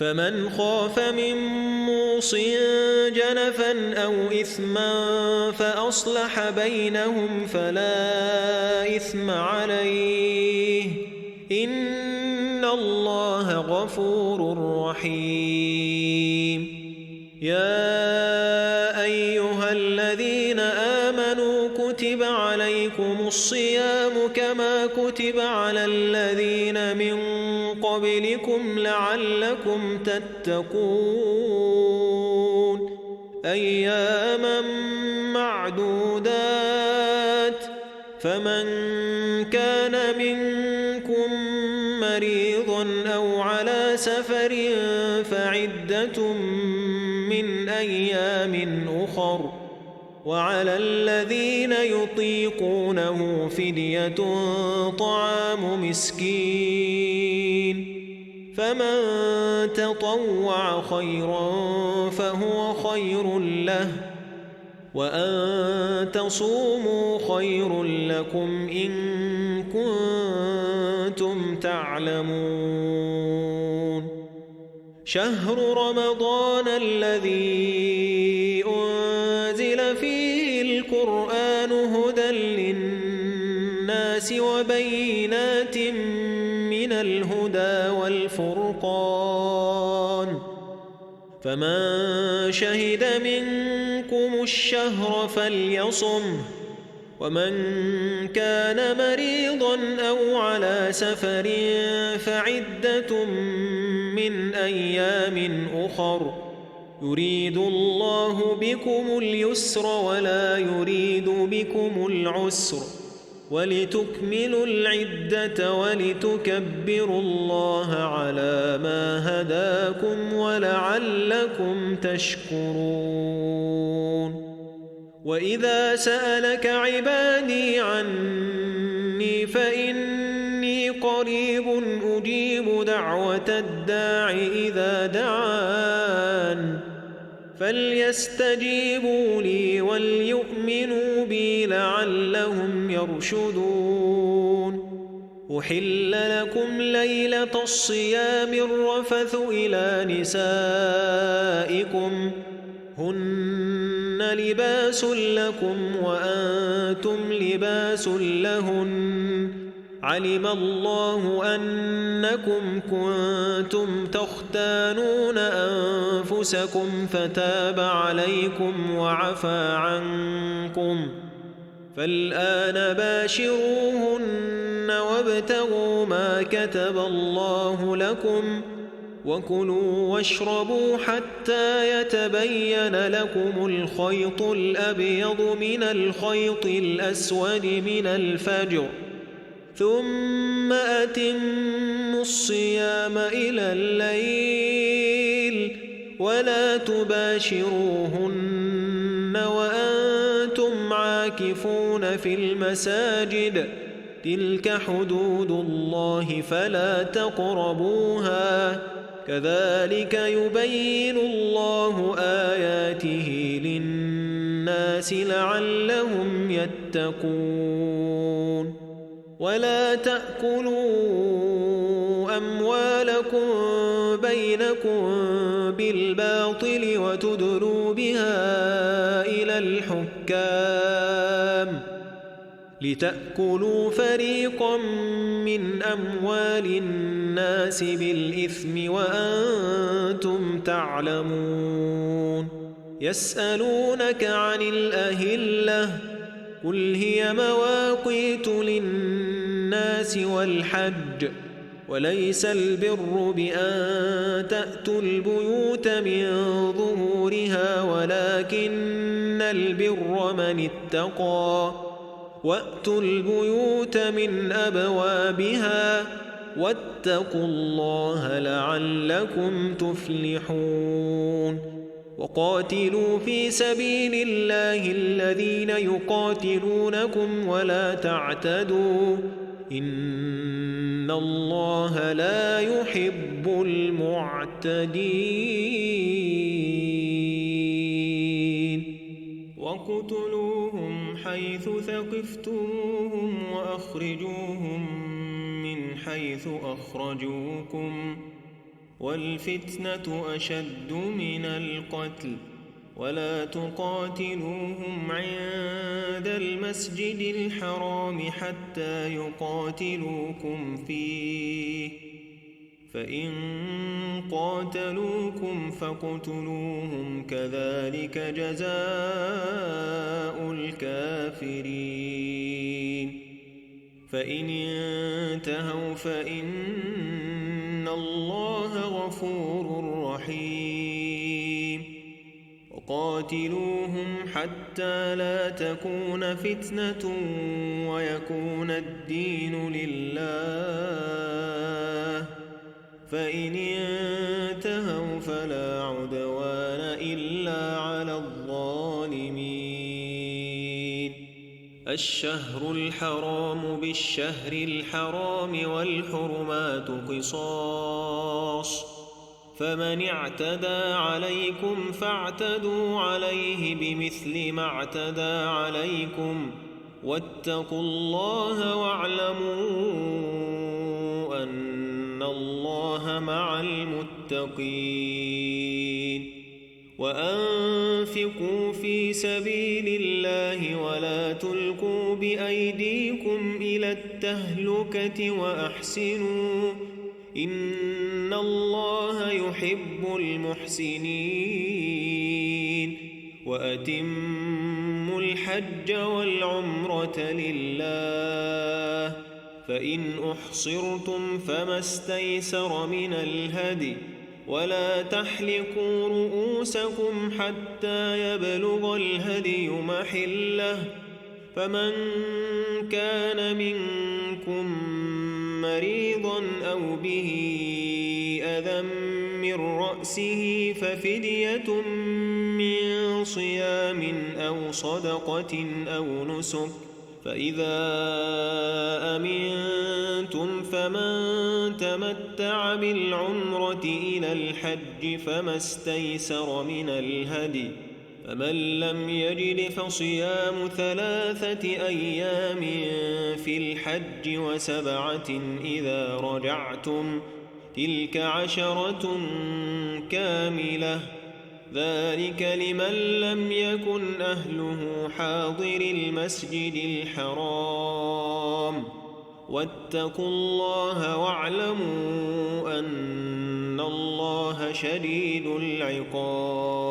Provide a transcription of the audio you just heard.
فمن خاف من موص جنفا أو إثما فأصلح بينهم فلا إثم عليه إن الله غفور رحيم. يا أيها الذين آمنوا كتب عليكم الصيام كما كتب على الذين من قبلكم لعلكم تتقون. أياما معدودات، فمن كان منكم مريضا أو على سفر فعدة من أيام أخر، وعلى الذين يطيقونه فدية طعام مسكين، فمن تطوع خيرا فهو خير له، وأن تصوموا خير لكم إن كنتم تعلمون. شهر رمضان الذي أنزل فيه القرآن هدى للناس وبينات من الهدى والفرقان، فمن شهد منكم الشهر فليصم، ومن كان مريضا أو على سفر فعدة من أيام أخر، يريد الله بكم اليسر ولا يريد بكم العسر، ولتكملوا العدة ولتكبروا الله على ما هداكم ولعلكم تشكرون. وإذا سألك عبادي عني فإني قريب أجيب دعوة الداع إذا دعان، فليستجيبوا لي وليؤمنوا بي لعلهم يرشدون. أحل لكم ليلة الصيام الرفث إلى نسائكم، هن لباس لكم وأنتم لباس لهن، علم الله أنكم كنتم تختانون أنفسكم فتاب عليكم وعفى عنكم، فالآن باشروهن وابتغوا ما كتب الله لكم، وكلوا واشربوا حتى يتبين لكم الخيط الأبيض من الخيط الأسود من الفجر، ثم أتموا الصيام إلى الليل، ولا تباشروهن وأنتم عاكفون في المساجد، تلك حدود الله فلا تقربوها، كذلك يبين الله آياته للناس لعلهم يتقون. ولا تأكلوا أموالكم بينكم بالباطل وتدلوا بها إلى الحكام لتأكلوا فريقا من أموال الناس بالإثم وأنتم تعلمون. يسألونك عن الأهلة، قل هي مواقيت للناس والحج، وليس البر بأن تأتوا البيوت من ظهورها، ولكن البر من اتقى، وأتوا البيوت من أبوابها، واتقوا الله لعلكم تفلحون. وقاتلوا في سبيل الله الذين يقاتلونكم ولا تعتدوا، إن الله لا يحب المعتدين. وَاقْتُلُوهُمْ حَيْثُ ثَقِفْتُمُوهُمْ وَأَخْرِجُوهُمْ مِنْ حَيْثُ أَخْرَجُوكُمْ، والفتنة أشد من القتل. ولا تقاتلوهم عند المسجد الحرام حتى يقاتلوكم فيه، فإن قاتلوكم فاقتلوهم، كذلك جزاء الكافرين. فإن انتهوا فإن الله غفور رحيم. وقاتلوهم حتى لا تكون فتنة ويكون الدين لله، فإن انتهوا فلا عدوان إلا على الظالمين. الشهر الحرام بالشهر الحرام والحرمات قصاص، فمن اعتدى عليكم فاعتدوا عليه بمثل ما اعتدى عليكم، واتقوا الله واعلموا أن الله مع المتقين. وأنفقوا في سبيل الله ولا تلقوا بأيديكم إلى التهلكة وأحسنوا، إن الله يحب المحسنين. وأتموا الحج والعمرة لله، فإن أحصرتم فما استيسر من الهدي، ولا تحلقوا رؤوسكم حتى يبلغ الهدي محله، فمن كان منكم مريضا أو به أذى من رأسه ففدية من صيام أو صدقة أو نسك، فإذا أمنتم فمن تمتع بالعمرة إلى الحج فما استيسر من الهدي، فمن لم يجد فصيام 3 أيام في الحج و7 إذا رجعتم، تلك 10 كاملة، ذلك لمن لم يكن أهله حاضر المسجد الحرام. واتقوا الله واعلموا أن الله شديد العقاب.